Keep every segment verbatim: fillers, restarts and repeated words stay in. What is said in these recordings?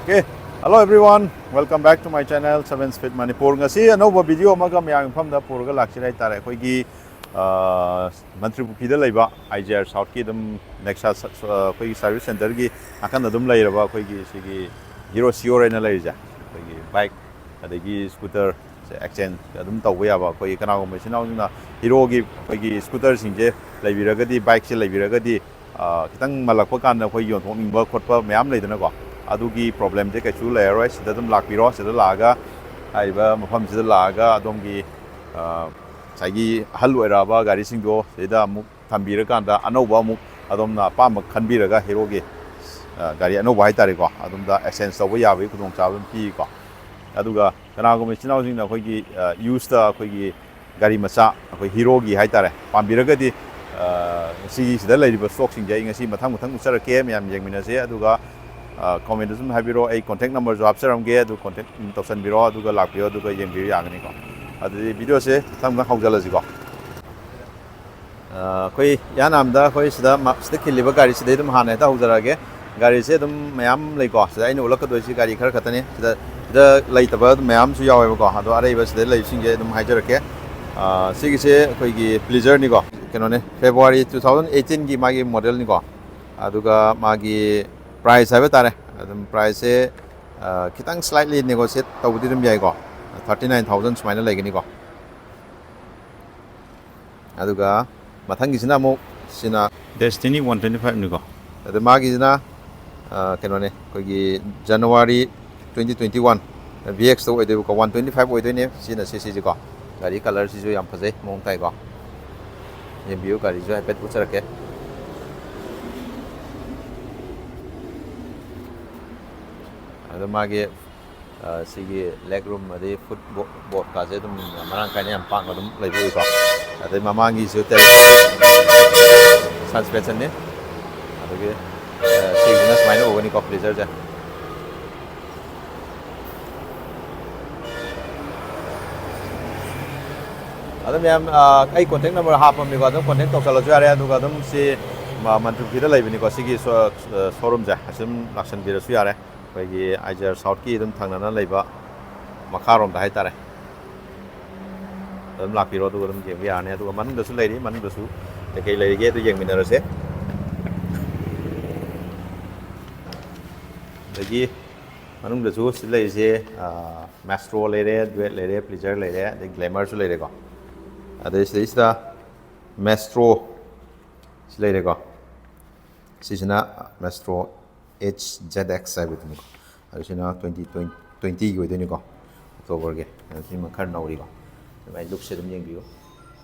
Okay, hello everyone, welcome back to my channel Seven Speed Manipur. ꯉꯁꯤ ꯑꯅꯧꯕ video ꯑꯃꯒ ꯃꯌꯥꯝꯒꯤ ꯃꯐꯝꯗ ꯄꯨꯔꯒ ꯂꯥꯛꯆꯔꯤ ꯍꯥꯏꯇꯥꯔꯦ꯫ ꯑꯩꯈꯣꯏꯒꯤ ꯑ, ꯃꯟꯇ꯭ꯔꯤ ꯄꯨꯈ꯭ꯔꯤꯗ ꯂꯩꯕ ꯑꯥꯏ ꯖꯤ ꯑꯥꯔ ꯁꯥꯎꯠꯀꯤ ꯑꯗꯨꯝ ꯅꯦꯛꯁꯥ ꯁ-, ꯁ-, ꯑꯩꯈꯣꯏꯒꯤ ꯁꯥꯔꯚꯤꯁ ꯁꯦꯟꯇꯔꯒꯤ ꯅꯥꯀꯟꯗ ꯑꯗꯨꯝ ꯂꯩꯔꯕ ꯑꯩꯈꯣꯏꯒꯤ ꯁꯤꯒꯤ ꯍꯤꯔꯣ ꯁꯤꯌꯣꯔ ꯍꯥꯏꯅ ꯂꯩꯔꯤꯁꯦ, ꯑꯩꯈꯣꯏꯒꯤ ꯕꯥꯏꯛ ꯑꯗꯒꯤ ꯁ꯭ꯀꯨꯇꯔꯁꯦ ꯑꯦꯛꯁꯆꯦꯟꯖ ꯑꯗꯨꯝ ꯇꯧꯕ ꯌꯥꯕ, ꯑꯩꯈꯣꯏꯒꯤ ꯀꯅꯥꯒꯨꯝꯕ ꯏꯆꯤꯟ ꯏꯅꯥꯎꯁꯤꯡꯅ ꯍꯤꯔꯣꯒꯤ ꯑꯩꯈꯣꯏꯒꯤ ꯁ꯭ꯀꯨꯇꯔꯁꯤꯡꯁꯦ ꯂꯩꯕꯤꯔꯒꯗꯤ, ꯕꯥꯏꯛꯁꯦ ꯂꯩꯕꯤꯔꯒꯗꯤ, ꯑ, ꯈꯤꯇꯪ ꯃꯜꯂꯛꯄ ꯀꯥꯟꯗ ꯑꯩꯈꯣꯏ ꯌꯣꯟꯊꯣꯛꯅꯤꯡꯕ ꯈꯣꯠꯄ ꯃꯌꯥꯝ ꯂꯩꯗꯅꯀꯣ, ꯑꯗꯨꯒꯤ ꯄ꯭ꯔꯣꯕ꯭ꯂꯦꯝꯁꯦ ꯀꯩꯁꯨ ꯂꯩꯔꯔꯣꯏ꯫ ꯁꯤꯗ ꯑꯗꯨꯝ ꯂꯥꯛꯄꯤꯔꯣ, ꯁꯤꯗ ꯂꯥꯛꯑꯒ ꯍꯥꯏꯔꯤꯕ ꯃꯐꯝꯁꯤꯗ ꯂꯥꯛꯑꯒ ꯑꯗꯣꯝꯒꯤ, ꯑ, ꯉꯁꯥꯏꯒꯤ ꯑꯍꯜ ꯑꯣꯏꯔꯛꯑꯕ ꯒꯥꯔꯤꯁꯤꯡꯗꯣ ꯁꯤꯗ ꯑꯃꯨꯛ ꯊꯝꯕꯤꯔꯀꯥꯟꯗ ꯑꯅꯧꯕ ꯑꯃꯨꯛ ꯑꯗꯣꯝꯅ ꯑꯄꯥꯝꯕ ꯈꯟꯕꯤꯔꯒ ꯍꯤꯔꯣꯒꯤ, ꯑ, ꯒꯥꯔꯤ ꯑꯅꯧꯕ ꯍꯥꯏꯇꯥꯔꯦꯀꯣ, ꯑꯗꯣꯝꯗ ꯑꯦꯛꯁꯆꯦꯟꯖ ꯇꯧꯕ ꯌꯥꯕꯒꯤ ꯈꯨꯗꯣꯡꯆꯥꯕ ꯑꯗꯨꯝ ꯄꯤꯀꯣ꯫ ꯑꯗꯨꯒ ꯀꯅꯥꯒꯨꯝꯕ ꯏꯆꯤꯟ ꯏꯅꯥꯎꯁꯤꯡꯅ ꯑꯩꯈꯣꯏꯒꯤ, ꯑ, ꯌꯨꯁꯇ ꯑꯩꯈꯣꯏꯒꯤ ꯒꯥꯔꯤ ꯃꯆꯥ ꯑꯩꯈꯣꯏ ꯍꯤꯔꯣꯒꯤ ꯍꯥꯏꯇꯥꯔꯦ ꯄꯥꯝꯕꯤꯔꯒꯗꯤ, ꯑ, ꯁꯤꯒꯤꯁꯤꯗ ꯂꯩꯔꯤꯕ ꯁ꯭ꯇꯣꯛꯁꯤꯡꯁꯦ ꯑꯩ ꯉꯁꯤ ꯃꯊꯪ ꯃꯊꯪ ꯎꯠꯆꯔꯛꯀꯦ, ꯃꯌꯥꯝ ꯌꯦꯡꯃꯤꯟꯅꯁꯦ꯫ ꯑꯗꯨꯒ, ꯑ, ꯀꯣꯃꯦꯟꯗ ꯁꯨꯝ ꯍꯥꯏꯕꯤꯔꯣ, ꯑꯩ ꯀꯣꯟꯇꯦꯛ ꯅꯝꯕꯔꯁꯨ ꯍꯥꯞꯆꯔꯝꯒꯦ, ꯑꯗꯨ ꯀꯣꯟꯇꯦꯛ ꯇꯧꯁꯟꯕꯤꯔꯣ, ꯑꯗꯨꯒ ꯂꯥꯛꯄꯤꯌꯣ, ꯑꯗꯨꯒ ꯌꯦꯡꯕꯤꯌꯨ ꯌꯥꯒꯅꯤꯀꯣ꯫ ꯑꯗꯨꯗꯤ ꯚꯤꯗꯤꯑꯣꯁꯦ ꯃꯊꯪ ꯃꯊꯪ ꯍꯧꯖꯜꯂꯁꯤꯀꯣ꯫ ꯑ, ꯑꯩꯈꯣꯏ ꯏꯍꯥꯟ ꯍꯥꯟꯕꯗ ꯑꯩꯈꯣꯏ ꯁꯤꯗ ꯃ-, ꯁꯤꯗ ꯈꯤꯜꯂꯤꯕ ꯒꯥꯔꯤꯁꯤꯗꯩ ꯑꯗꯨꯝ ꯍꯥꯟꯅ ꯍꯦꯛꯇ ꯍꯧꯖꯔꯛꯑꯒꯦ꯫ ꯒꯥꯔꯤꯁꯦ ꯑꯗꯨꯝ ꯃꯌꯥꯝ ꯂꯩꯀꯣ꯫ ꯁꯤꯗ ꯑꯩꯅ ꯎꯠꯂꯛꯀꯗꯣꯏꯁꯤ ꯒꯥꯔꯤ ꯈꯔ ꯈꯛꯇꯅꯤ꯫ ꯁꯤꯗ, ꯁꯤꯗ ꯂꯩꯇꯕ ꯃꯌꯥꯝꯁꯨ ꯌꯥꯎꯋꯦꯕꯀꯣ꯫ ꯑꯗꯣ ꯑꯔꯩꯕ ꯁꯤꯗ ꯂꯩꯕꯁꯤꯡꯁꯦ ꯑꯗꯨꯝ ꯍꯥꯏꯖꯔꯛꯀꯦ꯫ ꯑ, ꯁꯤꯒꯤꯁꯦ ꯑꯩꯈꯣꯏꯒꯤ ꯄ꯭ꯂꯤꯖꯔꯅꯤꯀꯣ꯫ ꯀꯩꯅꯣꯅꯦ, ꯐꯦꯕ꯭ꯔꯨꯋꯥꯔꯤ ꯇꯨ ꯊꯥꯎꯖꯟ ꯑꯩꯠꯇꯤꯟꯒꯤ ꯃꯥꯒꯤ ꯃꯣꯗꯦꯜꯅꯤꯀꯣ꯫ ꯑꯗꯨꯒ ꯃꯥꯒꯤ ꯄ꯭ꯔꯥꯏꯁ ꯍꯥꯏꯕ ꯇꯥꯔꯦ, ꯑꯗꯨꯝ ꯄ꯭ꯔꯥꯏꯁꯁꯦ, ꯑ, ꯈꯤꯇꯪ ꯁ꯭ꯂꯥꯏꯠꯂꯤ ꯅꯦꯒꯣꯁꯤꯌꯦꯠ ꯇꯧꯕꯗꯤ ꯑꯗꯨꯝ ꯌꯥꯏꯀꯣ꯫ ꯊꯥꯔꯇꯤ ꯅꯥꯏꯟ ꯊꯥꯎꯖꯟ ꯁꯨꯃꯥꯏꯅ ꯂꯩꯒꯅꯤꯀꯣ꯫ ꯑꯗꯨꯒ ꯃꯊꯪꯒꯤꯁꯤꯅ ꯑꯃꯨꯛ ꯁꯤꯅ ꯗꯦꯁꯇꯤꯅꯤ ꯋꯥꯟ ꯇ꯭ꯋꯦꯟꯇꯤ ꯐꯥꯏꯚꯅꯤꯀꯣ꯫ ꯑꯗ ꯃꯥꯒꯤꯁꯤꯅ, ꯑ, ꯀꯩꯅꯣꯅꯦ, ꯑꯩꯈꯣꯏꯒꯤ ꯖꯅꯋꯥꯔꯤ ꯇ꯭ꯋꯦꯟꯇꯤ ꯇ꯭ꯋꯦꯟꯇꯤ ꯋꯥꯟ ꯚꯤ ꯑꯦꯛꯁꯇ ꯑꯣꯏꯗꯣꯏꯕꯀꯣ, ꯋꯥꯟ ꯇ꯭ꯋꯦꯟꯇꯤ ꯐꯥꯏꯚ ꯑꯣꯏꯗꯣꯏꯅꯦ꯫ ꯁꯤꯅ ꯁꯤ ꯁꯤꯁꯤꯀꯣ꯫ ꯒꯥꯔꯤ ꯀꯂꯔꯁꯤꯁꯨ ꯌꯥꯝ ꯐꯖꯩ, ꯃꯑꯣꯡ ꯇꯥꯏꯀꯣ꯫ ꯌꯦꯡꯕꯤꯌꯨ, ꯒꯥꯔꯤꯁꯨ ꯍꯥꯏꯐꯦꯠ ꯎꯠꯆꯔꯛꯀꯦ꯫ ꯑꯗꯣ ꯃꯥꯒꯤ, ꯑ, ꯁꯤꯒꯤ ꯂꯦꯒ ꯔꯨꯝ ꯑꯗꯩ ꯐꯨꯠ ꯕꯣ-, ꯕꯣꯔꯗꯀꯥꯁꯦ ꯑꯗꯨꯝ ꯃꯔꯥꯡ ꯀꯥꯏꯅ ꯌꯥꯝ ꯄꯥꯛꯅ ꯑꯗꯨꯝ ꯂꯩꯕ ꯎꯏꯀꯣ꯫ ꯑꯗꯩ ꯃꯃꯥꯡꯒꯤꯁꯨ ꯇꯦꯂꯦ-, ꯁꯁꯄꯦꯟꯁꯟꯅꯤ꯫ ꯑꯗꯒꯤ, ꯑ, ꯁꯤꯒꯤꯁꯤꯅ ꯁꯨꯃꯥꯏꯅ ꯎꯒꯅꯤꯀꯣ, ꯄ꯭ꯂꯤꯖꯔꯁꯦ꯫ ꯑꯗꯨ ꯃꯌꯥꯝ, ꯑ, ꯑꯩ ꯀꯣꯟꯇꯦꯛ ꯅꯝꯕꯔ ꯍꯥꯞꯄꯝꯅꯤꯀꯣ, ꯑꯗꯨꯝ ꯀꯣꯟꯇꯦꯛ ꯇꯧꯁꯜꯂꯁꯨ ꯌꯥꯔꯦ꯫ ꯑꯗꯨꯒ ꯑꯗꯨꯝ ꯁꯤ ꯃ-, ꯃꯟꯇ꯭ꯔꯤ ꯄꯨꯈ꯭ꯔꯤꯗ ꯂꯩꯕꯅꯤꯀꯣ, ꯁꯤꯒꯤ ꯁꯣ-, ꯑ, ꯁꯣꯔꯨꯝꯁꯦ ꯑꯁꯨꯝ ꯂꯥꯛꯁꯟꯕꯤꯔꯁꯨ ꯌꯥꯔꯦ꯫ ꯑꯩꯈꯣꯏꯒꯤ ꯑꯥꯏꯖꯔ ꯁꯥꯎꯠꯀꯤ ꯑꯗꯨꯝ ꯊꯪꯅꯅ ꯂꯩꯕ ꯃꯈꯥꯔꯣꯝꯗ ꯍꯥꯏꯇꯥꯔꯦ꯫ ꯑꯗꯨꯝ ꯂꯥꯛꯄꯤꯔꯣ, ꯑꯗꯨꯒ ꯑꯗꯨꯝ ꯌꯦꯡꯕ ꯌꯥꯔꯅꯤ꯫ ꯑꯗꯨꯒ ꯃꯅꯨꯡꯗꯁꯨ ꯂꯩꯔꯤ, ꯃꯅꯨꯡꯗꯁꯨ ꯀꯩꯀꯩ ꯂꯩꯔꯤꯒꯦ ꯑꯗꯨ ꯌꯦꯡꯃꯤꯟꯅꯔꯁꯦ꯫ ꯑꯗꯒꯤ ꯃꯅꯨꯡꯗꯁꯨ ꯁꯤ ꯂꯩꯔꯤꯁꯦ, ꯃꯦꯁꯇ꯭ꯔꯣ ꯂꯩꯔꯦ, ꯗꯨꯋꯦꯠ ꯂꯩꯔꯦ, ꯄ꯭ꯂꯤꯖꯔ ꯂꯩꯔꯦ, ꯑꯗꯩ ꯒ꯭ꯂꯦꯃꯔꯁꯨ ꯂꯩꯔꯦꯀꯣ꯫ ꯑꯗꯩ ꯁꯤꯗꯩꯁꯤꯗ ꯃꯦꯁꯇ꯭ꯔꯣ ꯁꯤ ꯂꯩꯔꯦꯀꯣ꯫ ꯁꯤꯁꯤꯅ ꯃꯦꯁꯇ꯭ꯔꯣ ꯑꯩꯆ ꯖꯦꯠ ꯑꯦꯛꯁ ꯍꯥꯏꯕꯗꯨꯅꯤꯀꯣ꯫ ꯑꯗꯨ ꯁꯤꯅ ꯇ꯭ꯋꯦꯟꯇꯤ, ꯇ꯭ꯋꯦꯟꯇꯤꯒꯤ ꯑꯣꯏꯗꯣꯏꯅꯤꯀꯣ, ꯑꯣꯛꯇꯣꯕꯔꯒꯤ꯫ ꯑꯗꯨ ꯁꯤꯃ ꯈꯔ ꯅꯧꯔꯤꯀꯣ꯫ ꯑꯗꯨꯃꯥꯏꯅ ꯂꯨꯛꯁꯦ ꯑꯗꯨꯝ ꯌꯦꯡꯕꯤꯌꯨ꯫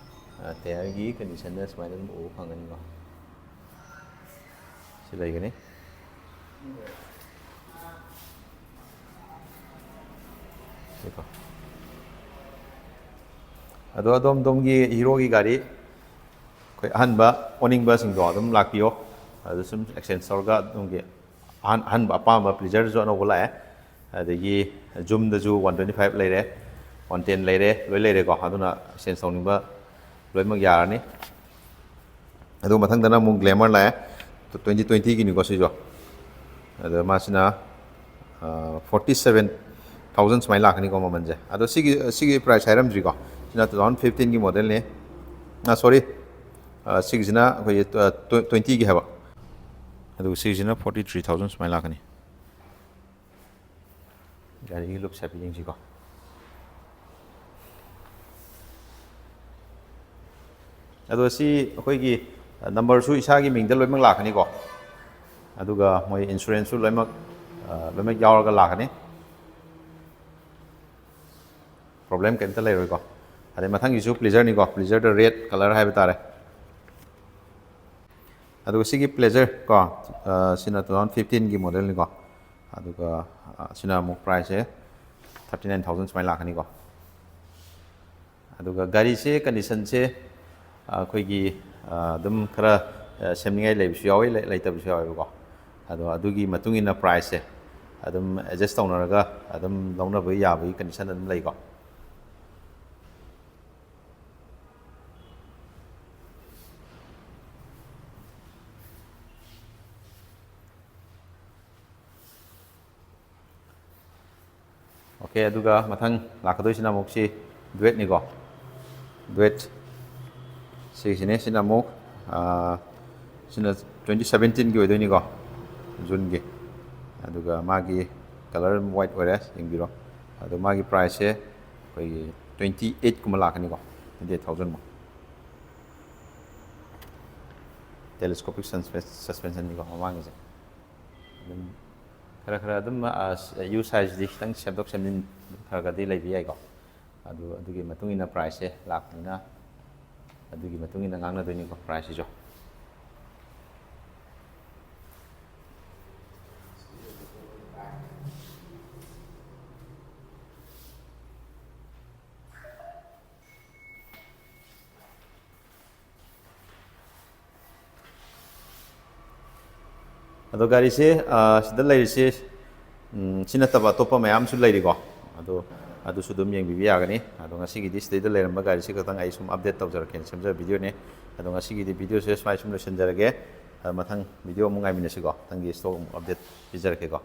ꯇꯌꯥꯔꯒꯤ ꯀꯟꯗꯤꯁꯟꯗ ꯁꯨꯃꯥꯏꯅ ꯑꯗꯨꯝ ꯎꯕ ꯐꯪꯒꯅꯤꯀꯣ꯫ ꯁꯤ ꯂꯩꯒꯅꯤ꯫ ꯁꯤꯀꯣ꯫ ꯑꯗꯣ ꯑꯗꯣꯝ ꯑꯗꯣꯝꯒꯤ ꯍꯤꯔꯣꯒꯤ ꯒꯥꯔꯤ ꯑꯩꯈꯣꯏ ꯑꯍꯟꯕ ꯑꯣꯅꯤꯡꯕꯁꯤꯡꯗꯣ ꯑꯗꯨꯝ ꯂꯥꯛꯄꯤꯌꯣ꯫ ꯑꯗꯨ ꯁꯨꯝ ꯑꯦꯛꯁꯆꯦꯟꯖ ꯇꯧꯔꯒ ꯑꯗꯣꯝꯒꯤ ꯑꯍꯟ-, ꯑꯍꯟꯕ ꯑꯄꯥꯝꯕ ꯄ꯭ꯂꯤꯖꯔꯁꯨ ꯑꯅꯧꯕ ꯂꯥꯛꯑꯦ꯫ ꯑꯗꯒꯤ ꯖꯨꯝꯗꯁꯨ ꯋꯥꯟ ꯇ꯭ꯋꯦꯟꯇꯤ ꯐꯥꯏꯚ ꯂꯩꯔꯦ, ꯋꯥꯟ ꯇꯦꯟ ꯂꯩꯔꯦ, ꯂꯣꯏ ꯂꯩꯔꯦꯀꯣ꯫ ꯑꯗꯨꯅ ꯑꯦꯛꯁꯆꯦꯟꯖ ꯇꯧꯅꯤꯡꯕ ꯂꯣꯏꯅꯃꯛ ꯌꯥꯔꯅꯤ꯫ ꯑꯗꯨ ꯃꯊꯪꯗꯅ ꯑꯃꯨꯛ ꯒ꯭ꯂꯦꯃꯔ ꯂꯥꯛꯑꯦ, ꯇ꯭ꯋꯦꯟꯇꯤ ꯇ꯭ꯋꯦꯟꯇꯤꯒꯤꯅꯤꯀꯣ ꯁꯤꯁꯨ꯫ ꯑꯗꯣ ꯃꯥꯁꯤꯅ ꯐꯣꯔꯇꯤ ꯁꯕꯦꯟ ꯊꯥꯎꯖꯟ ꯁꯨꯃꯥꯏꯅ ꯂꯥꯛꯀꯅꯤꯀꯣ ꯃꯃꯜꯁꯦ꯫ ꯑꯗꯣ ꯁꯤꯒꯤ, ꯁꯤꯒꯤ ꯄ꯭ꯔꯥꯏꯁ ꯍꯥꯏꯔꯝꯗ꯭ꯔꯤꯀꯣ꯫ ꯁꯤꯅ ꯇꯨ ꯊꯥꯎꯖꯟ ꯐꯤꯐꯇꯤꯟꯒꯤ ꯃꯣꯗꯦꯜꯅꯤ꯫ ꯑ, ꯁꯣꯔꯤ, ꯁꯤꯒꯤꯁꯤꯅ ꯑꯩꯈꯣꯏꯒꯤ ꯇ꯭ꯋꯦꯟꯇꯤꯒꯤ ꯍꯥꯏꯕ꯫ ꯑꯗꯨꯒ ꯁꯤꯒꯤꯁꯤꯅ ꯐꯣꯔꯇꯤ ꯊ꯭ꯔꯤ ꯊꯥꯎꯖꯟ ꯁꯨꯃꯥꯏꯅ ꯂꯥꯛꯀꯅꯤ꯫ ꯒꯥꯔꯤꯒꯤ ꯂꯨꯛꯁ ꯍꯥꯏꯐꯦꯠ ꯌꯦꯡꯁꯤꯀꯣ꯫ ꯑꯗꯣ ꯁꯤ ꯑꯩꯈꯣꯏꯒꯤ ꯅꯝꯕꯔꯁꯨ ꯏꯁꯥꯒꯤ ꯃꯤꯡꯗ ꯂꯣꯏꯅꯃꯛ ꯂꯥꯛꯀꯅꯤꯀꯣ꯫ ꯑꯗꯨꯒ ꯃꯣꯏ ꯏꯟꯁꯨꯔꯦꯟꯁꯁꯨ ꯂꯣꯏꯅꯃꯛ, ꯑ, ꯂꯣꯏꯅꯃꯛ ꯌꯥꯎꯔꯒ ꯂꯥꯛꯀꯅꯤ꯫ ꯄ꯭ꯔꯣꯕ꯭ꯂꯦꯝ ꯀꯩꯝꯇ ꯂꯩꯔꯣꯏꯀꯣ꯫ ꯑꯗꯩ ꯃꯊꯪꯒꯤꯁꯨ ꯄ꯭ꯂꯤꯖꯔꯅꯤꯀꯣ, ꯄ꯭ꯂꯤꯖꯔꯗ ꯔꯦꯗ ꯀꯂꯔ ꯍꯥꯏꯕ ꯇꯥꯔꯦ꯫ ꯑꯗꯨꯒ ꯁꯤꯒꯤ ꯄ꯭ꯂꯦꯖꯔ ꯀꯣ, ꯑ, ꯁꯤꯅ ꯇꯨ ꯊꯥꯎꯖꯟ ꯐꯤꯐꯇꯤꯟꯒꯤ ꯃꯣꯗꯦꯜꯅꯤꯀꯣ꯫ ꯑꯗꯨꯒ, ꯑ, ꯁꯤꯅ ꯑꯃꯨꯛ ꯄ꯭ꯔꯥꯏꯁꯁꯦ ꯊꯥꯔꯇꯤ ꯅꯥꯏꯟ ꯊꯥꯎꯖꯟ ꯁꯨꯃꯥꯏꯅ ꯂꯥꯛꯀꯅꯤꯀꯣ꯫ ꯑꯗꯨꯒ ꯒꯥꯔꯤꯁꯦ ꯀꯟꯗꯤꯁꯟꯁꯦ, ꯑ, ꯑꯩꯈꯣꯏꯒꯤ, ꯑ, ꯑꯗꯨꯝ ꯈꯔ, ꯑ, ꯁꯦꯝꯅꯤꯡꯉꯥꯏ ꯂꯩꯕꯁꯨ ꯌꯥꯎꯋꯤ, ꯂꯩ-, ꯂꯩꯇꯕꯁꯨ ꯌꯥꯎꯋꯦꯕꯀꯣ꯫ ꯑꯗꯣ ꯑꯗꯨꯒꯤ ꯃꯇꯨꯡ ꯏꯟꯅ ꯄ꯭ꯔꯥꯏꯁꯁꯦ ꯑꯗꯨꯝ ꯑꯦꯗꯖꯁ ꯇꯧꯅꯔꯒ ꯑꯗꯨꯝ ꯂꯧꯅꯕ ꯌꯥꯕꯒꯤ ꯀꯟꯗꯤꯁꯟ ꯑꯗꯨꯝ ꯂꯩꯀꯣ꯫ ꯑꯣꯀꯦ, ꯑꯗꯨꯒ ꯃꯊꯪ ꯂꯥꯛꯀꯗꯣꯏꯁꯤꯅ ꯑꯃꯨꯛ ꯁꯤ Duetꯅꯤꯀꯣ꯫ Duet ꯁꯤꯒꯤꯁꯤꯅꯦ꯫ ꯁꯤꯅ ꯑꯃꯨꯛ, ꯑꯥ, ꯁꯤꯅ twenty seventeenꯒꯤ ꯑꯣꯏꯗꯣꯏꯅꯤꯀꯣ, Juneꯒꯤ꯫ ꯑꯗꯨꯒ ꯃꯥꯒꯤ colour white ꯑꯣꯏꯔꯦ, ꯌꯦꯡꯕꯤꯔꯣ꯫ ꯑꯗꯣ ꯃꯥꯒꯤ priceꯁꯦ ꯑꯩꯈꯣꯏꯒꯤ twenty eight ꯀꯨꯝꯕ ꯂꯥꯛꯀꯅꯤꯀꯣ, twenty eight thousand ꯃꯨꯛ꯫ Telescopic suspe-, suspensionꯅꯤꯀꯣ ꯃꯃꯥꯡꯒꯤꯁꯦ꯫ ꯑꯗꯨꯝ ꯈꯔ ꯈꯔ ꯑꯗꯨꯝ, ꯑ, ꯌꯨ ꯁꯥꯏꯖꯇꯤ ꯈꯤꯇꯪ ꯁꯦꯝꯗꯣꯛ ꯁꯦꯝꯖꯤꯟ ꯈꯔ ꯈꯔꯗꯤ ꯂꯩꯕ ꯌꯥꯏꯀꯣ꯫ ꯑꯗꯨ, ꯑꯗꯨꯒꯤ ꯃꯇꯨꯡ ꯏꯟꯅ priceꯁꯦ ꯂꯥꯛꯄꯅꯤꯅ, ꯑꯗꯨꯒꯤ ꯃꯇꯨꯡ ꯏꯟꯅ ꯉꯥꯡꯅꯗꯣꯏꯅꯤꯀꯣ priceꯁꯤꯁꯨ꯫ ꯑꯗꯣ ꯒꯥꯔꯤꯁꯦ, ꯑ, ꯁꯤꯗ ꯂꯩꯔꯤꯁꯦ, ꯎꯝ, ꯁꯤ ꯅꯠꯇꯕ ꯑꯇꯣꯞꯄ ꯃꯌꯥꯝꯁꯨ ꯂꯩꯔꯤꯀꯣ꯫ ꯑꯗꯣ ꯑꯗꯨꯁꯨ ꯑꯗꯨꯝ ꯌꯦꯡꯕꯤꯕ ꯌꯥꯒꯅꯤ꯫ ꯑꯗꯣ ꯉꯁꯤꯒꯤꯗꯤ ꯁꯤꯗꯩꯗ ꯂꯩꯔꯝꯕ ꯒꯥꯔꯤꯁꯦ ꯈꯛꯇꯪ ꯑꯩ ꯁꯨꯝ update ꯇꯧꯖꯔꯛꯀꯦꯅ ꯁꯦꯝꯖꯕ videoꯅꯤ꯫ ꯑꯗꯣ ꯉꯁꯤꯒꯤꯗꯤ videoꯁꯦ ꯁꯨꯃꯥꯏ ꯁꯨꯝ ꯂꯣꯏꯁꯤꯟꯖꯔꯒꯦ꯫ ꯑꯗꯣ ꯃꯊꯪ video ꯑꯃꯨꯛ ꯉꯥꯏꯃꯤꯟꯅꯁꯤꯀꯣ꯫ ꯃꯊꯪꯒꯤ stock ꯑꯃꯨꯛ update ꯄꯤꯖꯔꯛꯀꯦꯀꯣ꯫